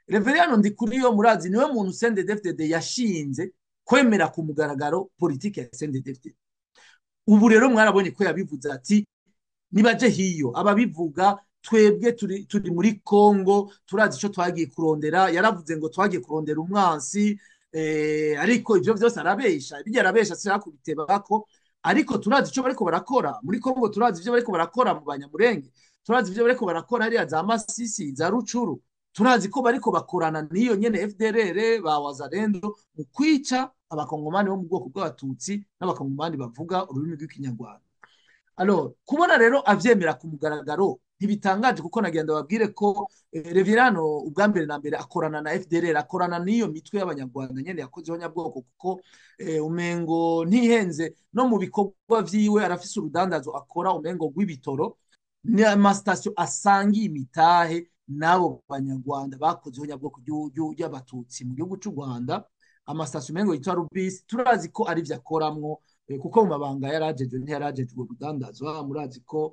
Reveriyano Ndikuriyo murazi niwe muntu CNDD-FDD yashinze kwemera ku mugaragaro politike ya CNDD-FDD. Ubu rero mwarabonye ko yabivuze ati nibaje hiyo ababivuga, twebwe turi muri Kongo, turazi ico twagiye kurondera. Yaravuze ngo twagiye kurondera umwansi, ariko ivyo vyose arabesha, bijya arabesha, sinshaka kubitebako, ariko turazi ico bariko barakora muri Kongo, turazi ivyo bariko barakora mu Banyamurenge, turazi ivyo bariko barakora hariya za Masisi, za Rucuru, turazi ko bariko bakorana n'iyo nyene FDLR ba Wazalendo mu kwica abakongomani bo mu bwoko bw'abatutsi n'abakongomani bavuga ururimi rw'ikinyarwanda. Alors kubona rero avyemera ku mugaragaro ntibitangaje, kuko nagenda babwire ko Reveriyano ubwa mbere na mbere akorana na FDLR, akorana n'iyo mitwe y'abanyarwanda nyene yakoze ihonyabwoko, kuko umengo ntihenze no mu bikorwa vyiwe arafise urudandazo akora umengo rw'ibitoro n'amasitasiyo asangiye imitahe n'abo banyarwanda bakoze ihonyabwoko ry'abatutsi mu gihugu c'u Rwanda, amasitasiyo umengo yitwa Rubisi, turazi ko ari vyo akoramwo, kuko mu mabanga yarajejwe ntiyarajejwe urudandazwa, murazi ko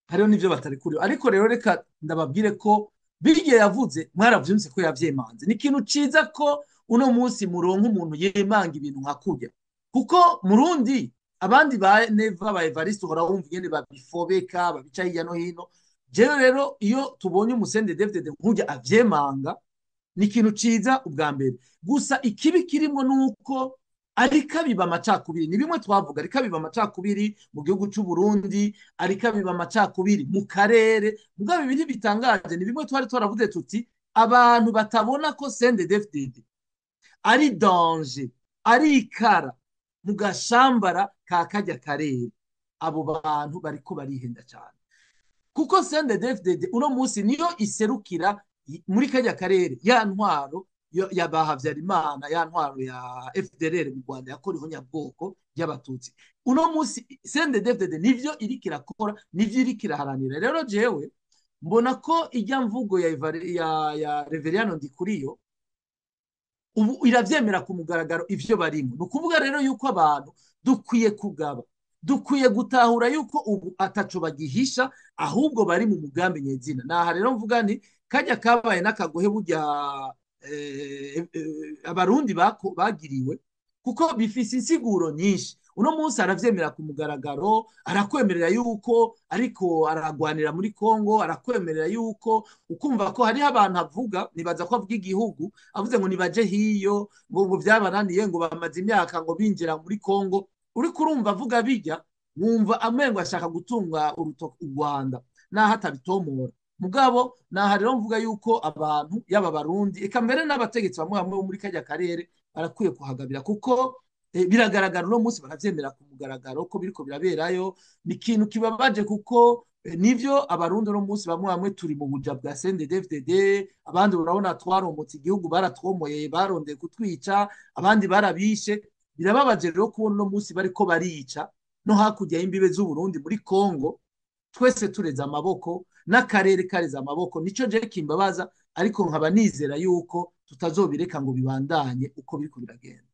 hariho n'ivyo batarekuriwe. Ariko rero reka ndababwire ko bigiye yavuze mwaravyumvise ko yavyemanze. Ni ikintu ciza ko uno munsi muronka umuntu yemanga ibintu nka kurya, kuko murundi abandi ba Neva ba Evariste uhora wumva ingene babifobeka babica hirya no hino. Jewe rero iyo tubonye umu CNDD-FDD nk'urya avyemanga ni ikintu ciza ubwa mbere. Gusa ikibi kirimwo nuko ariko abiba amacakubiri, ni bimwe twavuga, ariko abiba amacakubiri mu gihugu c'u Burundi, ariko abiba amacakubiri mu karere. Mugabo ibi ntibitangaje, ni bimwe twari twaravuze tuti abantu batabona ko CNDD-FDD ari danger, ari ikara mu gashambara ka karya karere, abo bantu bariko barihenda cyane, kuko CNDD-FDD uno munsi niyo iserukira muri karya karere ya ntwaro ya ba Habyarimana, ya ntwaro ya FDLR mu Rwanda yakora ihonyabwoko ry'abatutsi. Uno munsi CNDD-FDD nivyo iriko irakora, nivyo iriko iraharanira. Rero jewe mbona ko ijya mvugo ya Reveriyano Ndikuriyo ubu iravyemera ku mugaragaro ivyo barimo. Ni ukuvuga rero yuko abantu dukwiye kugaba, dukwiye gutahura yuko ubu ataco bagihisha, ahubwo bari mu mugambi nyezina. Naha rero mvuga nti kajya kabaye n'akagohe burya abarundi bagiriwe, kuko bifise insiguro nyinshi. Uno munsi aravyemera ku mugaragaro, arakwemerera yuko ariko aragwanira muri Kongo, arakwemerera yuko ukumva ko hariho abantu avuga, nibaza ko avuga igihugu, avuze ngo nibaje hiyo, ngo vyabananiye, ngo bamaze imyaka ngo binjira muri Kongo. Uriko urumva avuga bijya, wumva amengo ashaka gutunga urutoki u Rwanda, naho atabitomora. Mugabo naha rero mvuga yuko abantu yaba abarundi eka mbere n'abategetsi bamwe bamwe bo muri karya karere barakwiye kuhagabira, kuko biragaragara uno munsi baravyemera ku mugaragaro ko biriko biraberayo. Ni ikintu kibabaje, kuko nivyo abarundi uno munsi bamwe bamwe turi mu buja bwa CNDD-FDD, abandi urabona twaromotse igihugu, baratwomoye, barondeye kutwica, abandi barabishe. Birababaje rero kubona uno munsi bariko barica no hakurya y'imbibe z'u Burundi muri Kongo, twese tureze amaboko n'akarere kareze amaboko. Nico je kimbabaza, ariko nkaba nizera yuko tutazobireka ngo bibandanye uko biriko biragenda.